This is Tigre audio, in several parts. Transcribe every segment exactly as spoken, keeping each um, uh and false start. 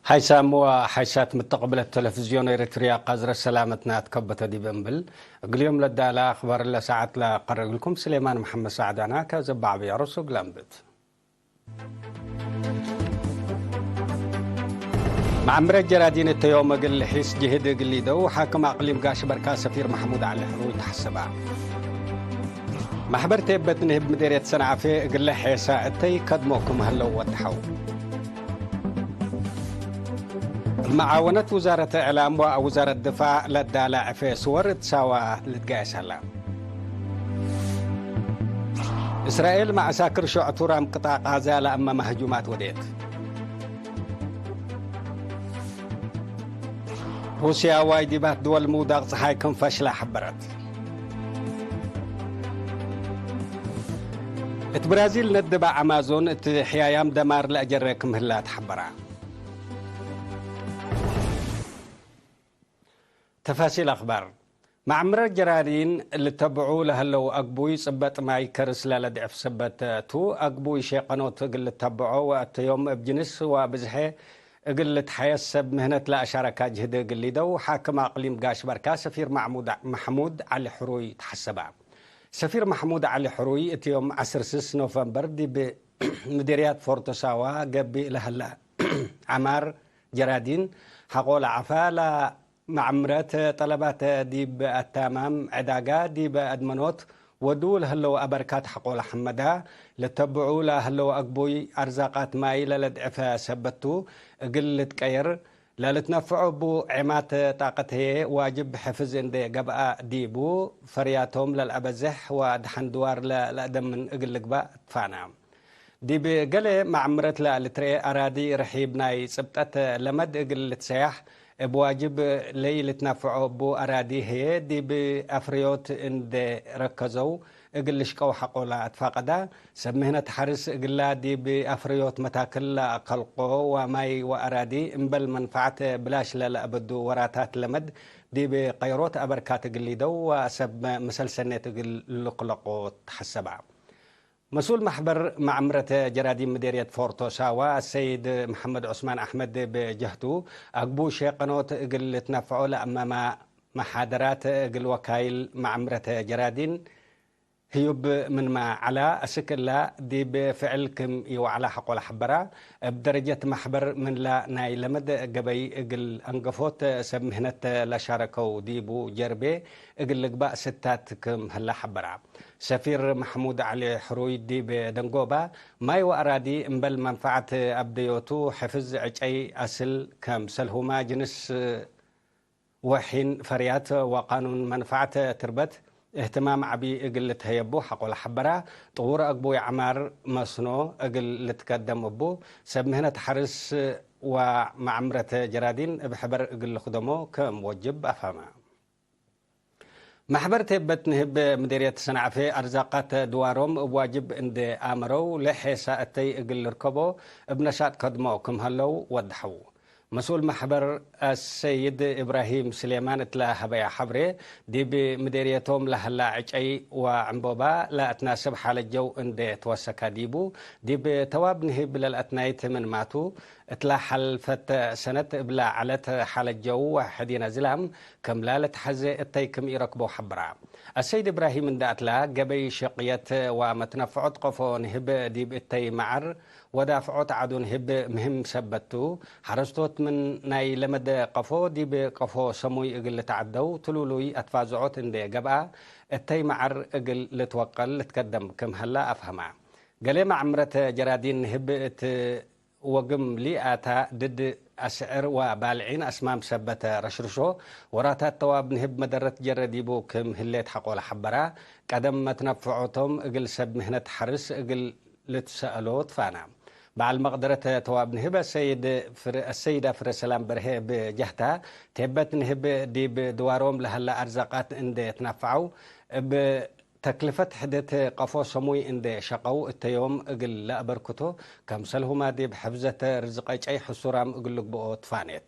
ሓይሳም ወሓይሳት ምተቅብለት ተለፍዝዮን ኤረትርያ፣ ቃዝረ ሰላመትና ትከበተ ዲብ እምብል፣ እግል ዮም ለዳለ አክባር ለሰዓት ለቀርእ እግልኩም ስሌማን መሐመድ ሳዕድ አና። ከዘባዕቢ አሮሱ እግል አንብት። መዐምረት ጀራዲን እተ ዮም እግል ሒስ ጅህድ እግል ሊደው ሓክም አቅሊም ጋሽ በርካ ሰፊር መሕሙድ ዐሊ ሕሩይ ተሐሰባ። ማሕበር ቴበት ንህብ ምዴርየት ሰንዓፌ እግለ ሔሳ እተይ ከድሞ ክም ሀለው ወድሐው። መዓወነት ውዛረት እዕላም ወውዛረት ድፋዕ ለዳለ ዕፌ ስወር እት ሳዋ ልትገአስ ሀላ። እስራኤል መዐሳክር ሸዑ ቱራም ቅጣዕ ቃዛ ለአመመ ህጁማት ወዴት። ሩስያ ዋይ ዲባት ድወል ምውዳቅ ጸሓይ ክም ፈሽለ ሐበረት። እት ብራዚል ነድበ አማዞን እት ሕያያም ደማር ለአጀረ ክም ህላ ተሐበራ። ተፋሲል አክባር። መዐምረት ጀራዲን ልተብዑ ለሀለው አግቡይ ጽበጥ ማይ ከርስ ለለድዕፍ ሰበት ቱ። አግቡይ ሼቀኖት እግል ልተብዖ ወአተ ዮም እብ ጅንስ ወብዝሐ እግል ልትሐየስ ሰብ ምህነት ለአሻረካ ጅህድ እግል ሊደው ሓክም አቅሊም ጋሽ በርካ ሰፊር ማዕሙድ፣ መሕሙድ ዐሊ ሕሩይ ተሐሰባ። ሰፊር መሕሙድ ዐሊ ሕሩይ እት ዮም ዐስር ስስ ኖቨምበር ዲብ ምዲርያት ፎርቶ ሳዋ ገብእ ለሀለ ዐማር ጀራዲን ሐቆ ለዐፋ ለመዐምረት ጠለባት ዲብ አታማም ዕዳጋ ዲብ አድመኖት ወዱ ለህለው አበርካት ሐቆ ለሐመዳ። ልተብዑ ለህለው አግቡይ አርዛቃት ማይ ለለድዕፈ ሰበት ቱ። እግል ልትቀየር ለልትነፍዖ እቡ ዔማት ጣቀት ህዬ ዋጅብ ሕፍዝ እንዴ ገብአ ዲቡ ፈርያቶም ለልአበዝሕ ወደሐን ድዋር ለለአደምን እግል ልግባእ ትፋና። ዲብ ገሌ መዐምረት ለልትርኤ አራዲ ርሒብ ናይ ጽብጠት ለመድ እግል ልትሰያሕ እብ ዋጅብ ለኢልትናፈዖ እቡ አራዲ ህዬ ዲብ አፍርዮት እንዴ ረከዘው እግል ልሽቀው ሐቆ ለአትፋቀዳ። ሰብ ምህነት ሐርስ እግላ ዲብ አፍርዮት መታክል ለአከልቆ ወማይ ወአራዲ እምበል መንፈዐት ብላሽ ለለአበዱ ወራታት ለመድ ዲብ ቀይሮት አበርካት እግል ሊደው ወሰብ መሰል ሰኔት እግል ልክለቆ ተሐሰባ። መስኡል መሕበር መዐምረት ጀራዲን ምዴርየት ፎርቶ ሳዋ አሰይድ መሐመድ ዑስማን አሕመድ እብ ጀህቱ፣ አግቡ ሼቀኖት እግል ልትነፈዖ ለአመመ መሓደራት እግል ወካይል መዐምረት ጀራዲን ህዩብ ምንመ ዐላ፣ አስክ እላ ዲብ ፍዕል ክም ኢወዐላ ሐቆ ለሐበራ። እብ ደረጀት መሕበር ምንላ ናይ ለመድ ገበይ እግል አንገፎት ሰብ ምህነት ለሻረከው ዲቡ ጀርቤ እግል ልግባእ ስታት ክም ህላ ሐበራ። ሰፊር መሕሙድ ዐሊ ሕሩይ ዲብ ደንጎባ፣ ማይ ወአራዲ እምበል መንፈዐት አብደዮቱ ሕፍዝ ዕጨይ አስል፣ ከምሰልሁማ ጅንስ ወሒን ፈርያት ወቃኑን መንፈዐት ትርበት እህትማም ዐቢ እግል ልትሀየቡ ሐቆ ለሐበራ። ጥውር አግቡይ ዐማር መስኖ እግል ልትከደም እቡ፣ ሰብ ምህነት ሐርስ ወመዐምረት ጀራዲን እብ ሕበር እግል ልክደሞ ክም ወጅብ አፍሀመ። መሕበር ቴበት ንህብ ምዴርየት ሰንዓፌ አርዛቃት ድዋሮም እብ ዋጅብ እንዴ አመረው፣ ለሔሳ እተይ እግል ልርከቦ እብ ነሻጥ ከድሞ ክም ሀለው ወደሐው። መስኡል መሕበር አሰይድ እብራሂም ስሌማን እትለ ሀበያ ሐብሬ፣ ዲብ ምዴርየቶም ለሀላ ዕጨይ ወዕንቦባ ለአትናስብ ሓለጀው እንዴ ትወሰካ ዲቡ፣ ዲብ ተዋብ ንህብ ለልአትናይት ምንማቱ፣ እትላ ሐልፈት ሰነት እብላ ዐለት ሓለጀው ወሕዲነ ዝላም ክምላ ለትሐዜ እተይ ክም ኢረክቦ ሐብራ። አሰይድ እብራሂም እንደ አትላ፣ ገበይ ሽቅየት ወመትነፍዖት ቀፎ ንህብ ዲብ እተይ መዐር ወዳፍዖት ዐዱ ንህብ ምህም ሰበት ቱ። ሐረስቶት ምን ናይ ለመደ ቀፎ ዲብ ቀፎ ሰሙይ እግል ልትዐደው ትሉሉይ አትፋዝዖት እንዴ ገብአ፣ እተይ መዐር እግል ልትወቀል ልትከደም ክም ሀላ አፍሀማ። ገሌ መዐምረት ጀራዲን ንህብ እት ወግም ሊአታ ድድ አስዕር ወባልዒን አስማም ሰበት ረሽርሾ፣ ወራታት ተዋብ ንህብ መደረት ጀረ ዲቡ ክም ህሌት ሐቆ ለሐበራ። ቀደም መትነፍዖቶም እግል ሰብ ምህነት ሐርስ እግል ልትሰአሎ ትፋና። በዐል መቅደረት ተዋብ ንህብ አሰይድ ፍር-፣ አሰይድ አፍረ ሰላም በርሄ እብ ጀህታ፣ ቴበት ንህብ ዲብ ድዋሮም ለሀላ አርዛቃት እንዴ ትናፈዐው፣ እብ ተክልፈት ሕደት ቀፎ ሰሙይ እንዴ ሸቀው እተ ዮም እግል ለአበርክቶ፣ ከምሰልሁማ ዲብ ሕፍዘተ ርዝቀ ጨይ ሕሱራም እግል ልግብኦ ትፋኔት።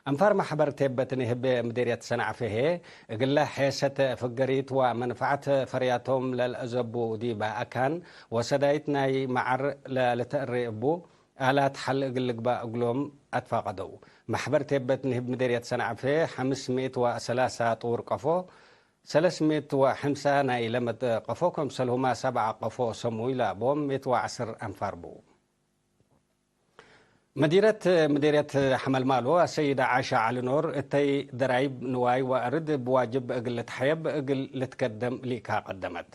አንፋር መሕበር ቴበት ንህብ ምዴርየት ሰንዓፌ ህዬ፣ እግለ ሔሰት ፍገሪት ወመንፈዐት ፈርያቶም ለልአዘቡ ዲበ አካን ወሰዳይት ናይ መዐር ለልተአሬ እቡ፣ አላት ሐል እግል ልግባእ እግሎም አትፋቀደው። መሕበር ቴበት ንህብ ምዴርየት ሰንዐፌ፣ ሐምስ ምእት ወሰላሳ ጥውር ቀፎ፣ ሰለስ ምእት ወሐምሳ ናይ ለመድ ቀፎ፣ ከምሰልሁማ ሰብዓ ቀፎ ሰሙይ ለአቦም ምእት ወዐስር አንፋር ቡ። መዲረት ምዴርየት ሐመልማሎ አሰይደ ዓሻ ዐሊ ኖር፣ እተይ ደራይብ ንዋይ ወአርድ እብ ዋጅብ እግል ልትሐየብ እግል ልትከደም ሊካ ቀደመት።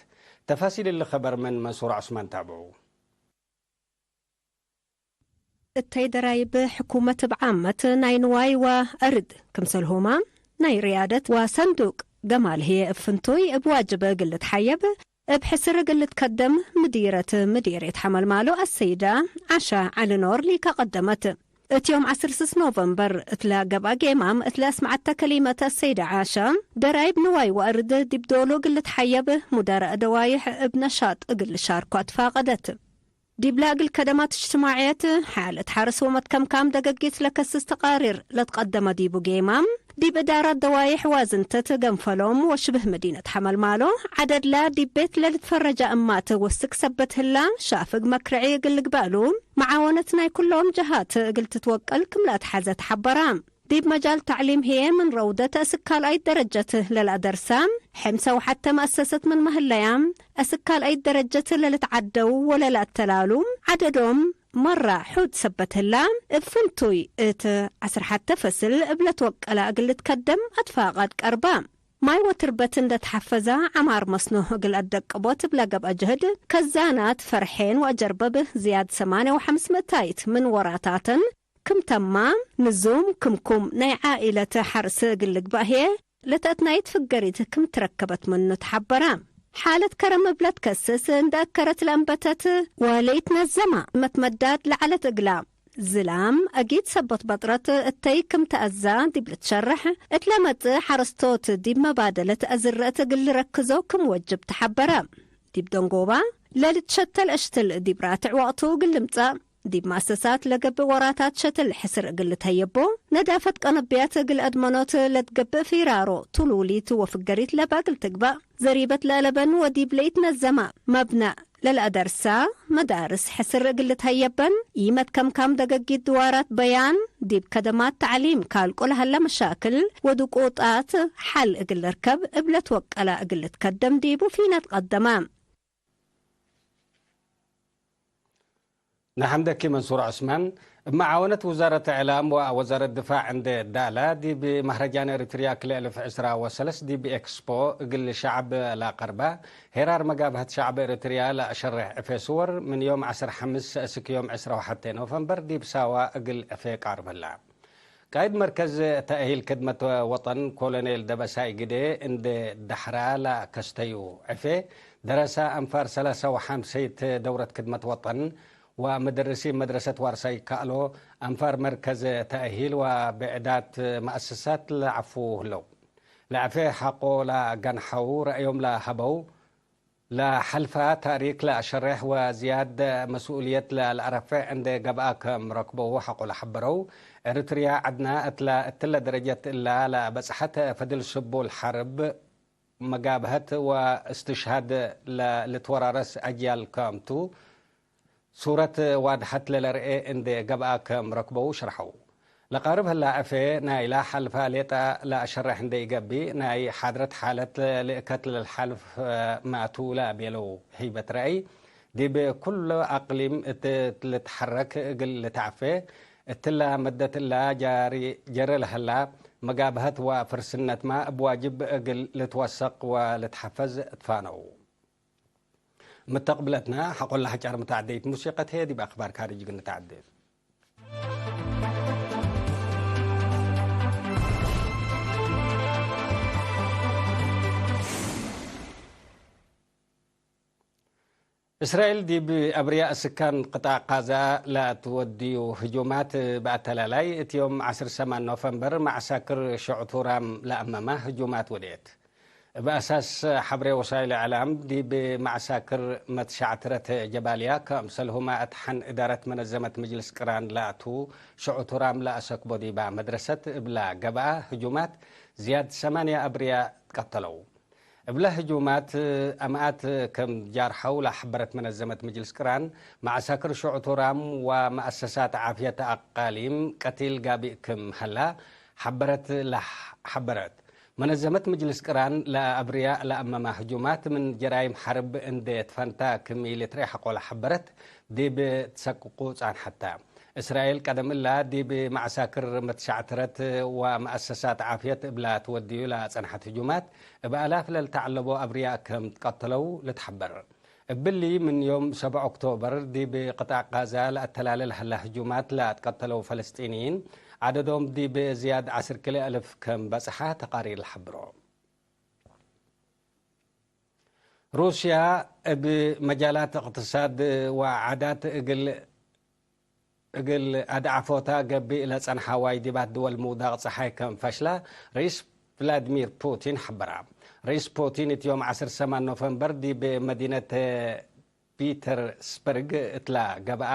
ተፋሲል እሊ ከበር ምን መንሱር ዑስማን ታብዑ። እተይ ደራይብ ሕኩመት እብ ዓመት ናይ ንዋይ ወአርድ፣ ክምሰልሁማ ናይ ርያደት ወሰንዱቅ ገማል ህዬ እብ ፍንቱይ እብ ዋጅብ እግል ልትሐየብ፣ እብ ሕስር እግል ልትከደም ምዲረት ምዴርየት ሐመልማሎ አሰይደ ዓሻ ዐሊ ኖር ሊካ ቀደመት። እት ዮም ዐስር ስስ ኖቨምበር እት ለገብአ ጌማም እት ለአስመዐተ ከሊመት አሰይደ ዓሻ፣ ደራይብ ንዋይ ወአርድ ዲብ ዶሉ እግል ልትሐየብ፣ ሙደረእ ደዋይሕ እብ ነሻጥ እግል ልሻርኮ አትፋቀደት። ዲብለ እግል ከደማት እጅትማዕየት፣ ሓለት ሐርስ ወመትከምካም ደገጊት ለከስስ ተቃሪር ለትቀደመ ዲቡ ጌማም፣ ዲብ እዳራት ደዋይሕ ዋዝንተት ገንፈሎም ወሽብህ መዲነት ሐመልማሎ፣ ዐደድላ ዲብ ቤት ለልትፈረጃ እማት ወስክ ሰበት ህላ፣ ሻፍግ መክርዒ እግል ልግበእሉ፣ መዓወነት ናይ ኩሎም ጀሃት እግል ትትወቀል ክም ለአትሐዘ ተሐበራ። ዲብ መጃል ተዕሊም ህዬ ምን ረውደት እስክ ካልኣይት ደረጀት ለለአደርሳ፣ ሕምሰ ወሐተ መአሰሰት ምንመ ህለያ፣ እስክ ካልኣይት ደረጀት ለልትዓደው ወለለአተላሉ፣ ዐደዶም መራ ሑድ ሰበት ህላ፣ እብ ፍንቱይ እት ዐስር ሐተ ፈስል እብ ለትወቀላ እግል ልትከደም አትፋቀድ ቀርባ። ማይ ወትርበት እንደ ተሐፈዛ፣ ዐማር መስኖ እግል አደቅቦት እብ ለገብአ ጀህድ፣ ከዛናት ፈርሔን ወአጀርበብ ዝያድ ሰማንያ ወሐምስ ምእታይት ምን ወራታተን ክም ተማ፣ ንዙም ክምኩም ናይ ዓኢለት ሐርስ እግል ልግባእ ህዬ፣ ለተአትናይት ፍገሪት ክም ትረከበት ምኑ ተሐበረ። ሓለት ከረም እብ ለትከስስ እንደ አከረት ለእንበተት ወለኢትነዘማ መትመዳድ ለዐለት እግላ ዝላም፣ አጊድ ሰበት በጥረት እተይ ክም ተአዛ ዲብ ልትሸረሕ፣ እት ለመጽእ ሐረስቶት ዲብ መባደለት አዝረእት እግል ልረክዞ ክም ወጅብ ተሐበረ። ዲብ ደንጎባ ለልትሸተል እሽትል ዲብ ራትዕ ወቅቱ እግል ልምጸእ፣ ዲብ መአሰሳት ለገብእ ወራታት ሸትል ሕስር እግል ልትሀየቦ፣ ነዳፈት ቀነብያት እግል አድመኖት ለትገብእ ፊራሮ፣ ቱሉሊት ወፍገሪት ለበ እግል ትግበእ፣ ዘሪበት ለአለበን ወዲብ ለኢትነዘመ መብነእ ለልአደርሳ መዳርስ ሕስር እግል ልትሀየበን፣ ኢመትከምካም ደገጊት ድዋራት በያን፣ ዲብ ከደማት ተዕሊም ካልቆ ለሀለ መሻክል ወድቁጣት ሐል እግል ልርከብ እብ ለትወቀለ እግል ልትከደም ዲቡ ፊነት ቀደመ። ነሐምደኪ መንሱር ዑስማን። እብ መዓወነት ውዛረት እዕላም ወወዛረት ድፋዕ እንዴ ዳላ፣ ዲብ መህረጃን ኤሪትርያ ክልኤ እልፍ ዕስራ ወሰለስ ዲብ ኤክስፖ እግል ሸዐብ ለአቀርበ ሄራር መጋብሀት ሸዐብ ኤሪትርያ ለአሸሬሕ ዕፌ ስወር፣ ምን ዮም ዐስር ሐምስ እስክ ዮም ዕስራ ወሐቴ ኖቨምበር ዲብ ሳዋ እግል ዕፌ ቃርብ ህላ። ቃእድ መርከዝ ተእሂል ክድመት ወጠን ኮሎኔል ደበሳይ ግዴ እንዴ ደሐራ ለከስተዩ ዕፌ፣ ደረሰ አንፋር ሰላሳ ወሐምሰይት ደውረት ክድመት ወጠን ወመደርሲን መድረሰት ዋርሳይ ከአሎ አንፋር መርከዝ ተእሂል ወብዕዳት መአሰሳት ለዐፉ ህለው። ለዕፌ ሐቆ ለገንሐው ረአዮም ለሀበው፣ ለሐልፈ ታሪክ ለአሸሬሕ ወዝያድ መስኡልየት ለለአረፌዕ እንዴ ገብአ ክም ረክበው ሐቆ ለሐበረው፣ ኤሪትርያ ዐድና እትለ እትለ ደረጀት እላ ለበጽሐት ፈድል ስቡል ሐርብ፣ መጋብሀት ወእስትሽሃድ ለልትወራረስ አጅያል ክምቱ፣ ሱረት ዋድሐት ለለርኤ እንዴ ገብአ ክም ረክበው ሸርሐው። ለቃርብ ህላ ዕፌ ናይላ ሐልፈ ሌጠ ለአሸረሕ እንዴ ኢገብእ፣ ናይ ሓድረት ሓለት ልእከት ለልሓልፍ መቱ ለቤለው ህይበት ረአይ፣ ዲብ ኩሉ አቅሊም እት ልትሐረክ እግል ልትዐፌ፣ እትላ መደት እላ ጃሪ ጀረ ለህላ መጋብሀት ወፍርስነትማ እብ ዋጅብ እግል ልትወሰቅ ወልትሐፈዝ ትፋነው። ምተቅብለትና ሐቆላ ሐጫር መተዓደይት ሙሲቀት ህዬ ዲብ አክባር ካርጅ እግል ንተዓዴ። እስራኤል ዲብ አብርያ እስካን ቅጣዕ ቃዛ ለአትወድዩ ህጁማት በአተላላይ፣ እት ዮም ዐስር ሰማን ኖፈምበር መዐሳክር ሸዑቱራም ለአመመ ህጁማት ወዴት። እብ አሳስ ሐብሬ ወሳይል እዕላም፣ ዲብ መዐሳክር መትሻዕትረት ጀባልያ፣ ከምሰልሁመ እት ሐን እዳረት መነዘመት ምጅልስ ቅራን ለአቱ ሸዑቱራም ለአሰክቦ ዲባ መድረሰት እብላ ገብአ ህጁማት፣ ዝያድ ሰማንያ አብርያ ትቀተለው። እብለ ህጁማት አምኣት ከም ጃርሐው ለሐበረት መነዘመት ምጅልስ ቅራን፣ መዐሳክር ሹዑት ወራም ወመአሰሳት ዓፍየት አቃሊም ቀቲል ጋብእ ክም ሀላ ሐበረት ለሐበረት። መነዘመት ምጅልስ ቅራን ለአብርያእ ለአመማ ህጁማት ምን ጀራይም ሐርብ እንዴ ትፈንታ ክም ኢልትርኤ ሐቆ ለሐበረት ዲብ ትሰቅቁ ጻንሐታ። እስራኤል ቀደም እላ ዲብ መዐሳክር መትሻዕትረት ወመአሰሳት ዓፍየት እብላ ትወድዩ ለጸንሐት ህጁማት፣ እብ አላፍ ለልተዐለቦ አብርያእ ከም ትቀተለው ልትሐበር። እብሊ፣ ምን ዮም ሰብዕ ኦክቶበር ዲብ ቅጣዕ ቃዛ ለአተላለ ለሀላ ህጁማት ለአትቀተለው ፈለስጢንይን፣ ዐደዶም ዲብ ዝያድ ዐስር ክልኤ አልፍ ከም በጽሐ ተቃሪር ለሐብሮ። ሩስያ እብ መጃላት እቅትሳድ ወዓዳት እግል፣ እግል አድዓፎታ ገብእ ለጸንሐ ዋይዲባት ድወል ምውዳቅ ጸሓይ ከም ፈሽላ ርኢስ ቭላድሚር ፑቲን ሐበራ። ርኢስ ፑቲን እት ዮም ዐስር ሰማን ኖቨምበር ዲብ መዲነት ፒተርስበርግ እትላ ገብአ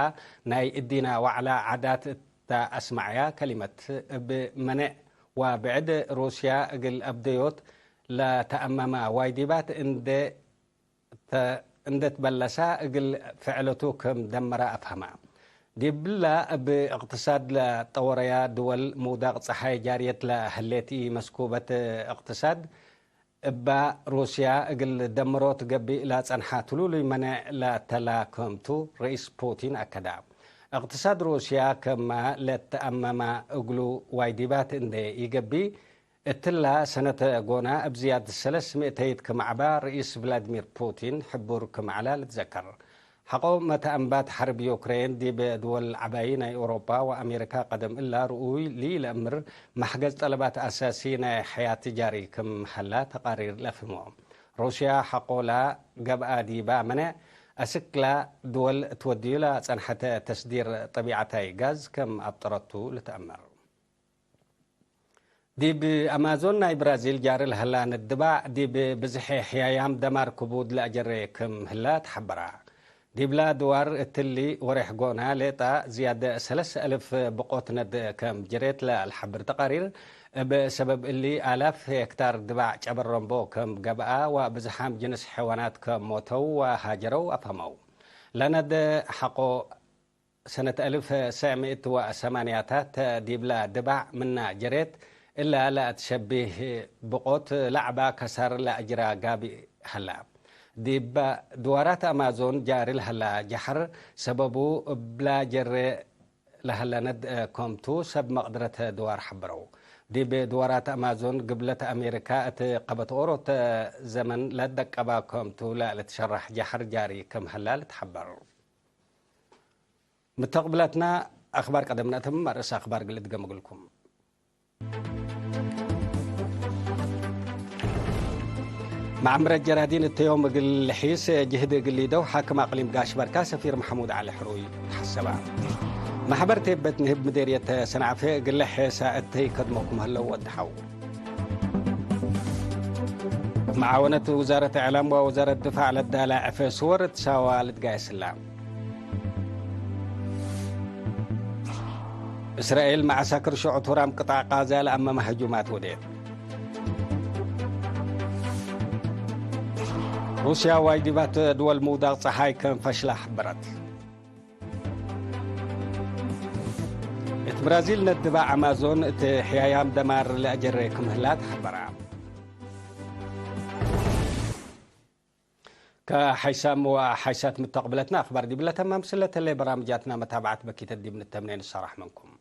ናይ እዲና ዋዕላ ዓዳት እተ አስመዐያ ከሊመት፣ እብ መኔዕ ወብዕድ ሩስያ እግል አብደዮት ለተአመመ ዋይዲባት እንዴ ተ-፣ እንዴ ትበለሳ እግል ፍዕለቱ ክም ደመረ አፍሀመ። ዲብላ እብ እቅትሳድ ለጠወረያ ድወል ምውዳቅ ጸሓይ ጃርየት ለህሌት ኢ መስኩበት እቅትሳድ እባ ሩስያ እግል ደምሮት ገብእ ለጸንሐ ትሉሉይ መኔዕ ለተላ ክምቱ ርኢስ ፑቲን አከዳ። እቅትሳድ ሩስያ ክመ ለተአመመ እግሉ ዋይዲባት እንዴ ኢገብእ፣ እትላ ሰነት ጎና እብ ዝያድ ሰለስ ምእተይት ክም ዐባ ርኢስ ቭላድሚር ፑቲን ሕቡር ክም ዐላ ልትዘከር። ሐቆ መተአንባት ሐርብ ዩክሬን ዲብ ድወል ዐባዪ ናይ ኦሮፓ ወአሜሪካ ቀደም እላ ርኡይ ሊ ለእምር መሕገዝ ጠለባት አሳሲ ናይ ሐያት ጃሪ ክም ሀላ ተቃሪር ለፍህሞ። ሩስያ ሐቆላ ገብአ ዲባ መኔዕ አስክላ ድወል ትወድዩ ለጸንሐተ ተስዲር ጠቢዐታይ ጋዝ ክም አብጠረቱ ልትአመር። ዲብ አማዞን ናይ ብራዚል ጃሪ ለሀላ ነድባዕ፣ ዲብ ብዝሒ ሕያያም ደማር ክቡድ ለአጀሬ ክም ህላ ተሐበራ። ዲብላ ድዋር እትሊ ወሬሕ ጎና ሌጣ ዝያደ ሰለስ አልፍ ብቆት ነድ ክም ጅሬት ለልሐብር ተቃሪር፣ እብ ሰበብ እሊ አላፍ ሄክታር ድባዕ ጨበረምቦ ክም ገብአ ወብዝሓም ጅንስ ሐይዋናት ክም ሞተው ወሃጀረው አፍሀመው። ለነድ ሐቆ ሰነት አልፍ ሰዕ ምእት ወሰማንያታት ዲብላ ድባዕ ምና ጀሬት፣ እላ ለአትሸቢህ ብቆት ለዐባ ከሳር ለአጅራ ጋብእ ሀላ። ዲብ ድዋራት አማዞን ጃሪ ለሀላ ጀሐር ሰበቡ እብላ ጀሬ ለሀለ ነድ ክምቱ ሰብ መቅድረት ድዋር ሐበረው። ዲብ ድዋራት አማዞን ግብለት አሜሪካ እት ቀበት ኦሮት ዘመን ለደቀባ ክምቱ ለልትሸራሕ ጀሐር ጃሪ ክም ሀላ ልትሐበር። ምተቅብለትና አክባር ቀደም ነአትም፣ አርእስ አክባር እግል እድገም እግልኩም። መዐምረት ጀራዲን እተ ዮም እግል ልሒስ ጅህድ እግል ሊደው ሓክም አቅሊም ጋሽ በርካ ሰፊር መሐሙድ ዐሊ ሕሩይ ተሐሰባ። መሕበር ቴበት ንህብ ምዴርየት ሰንዓፈ እግለ ሔሳ እተይ ከድሞኩም ህለው ወድሐው። መዓወነት ውዛረት እዕላም ወውዛረት ድፋዕ ለዳላዕፈ ስወር እት ሳዋ ልትጋየስላ። እስራኤል መዓሳክር ሸዑት ሁራም ቅጣዕ ቃዛ ለአመመ ህጁማት ወዴት። ሩስያ ዋይዲባት ድወል ምውዳቅ ጸሓይ ከም ፈሽላ ሐበረት። እት ብራዚል ነድባዕ አማዞን እት ሕያያም ደማር ለአጀሬ ክምህላ ተሐበራ። ከሐይሳም ወሐይሳት ምተቅብለትና አክባር ዲብለ ተማም ስለተለ በራምጃትና መታብዓት በኪተት ዲብ ንተምኔ ንሰራሕ መንኩም።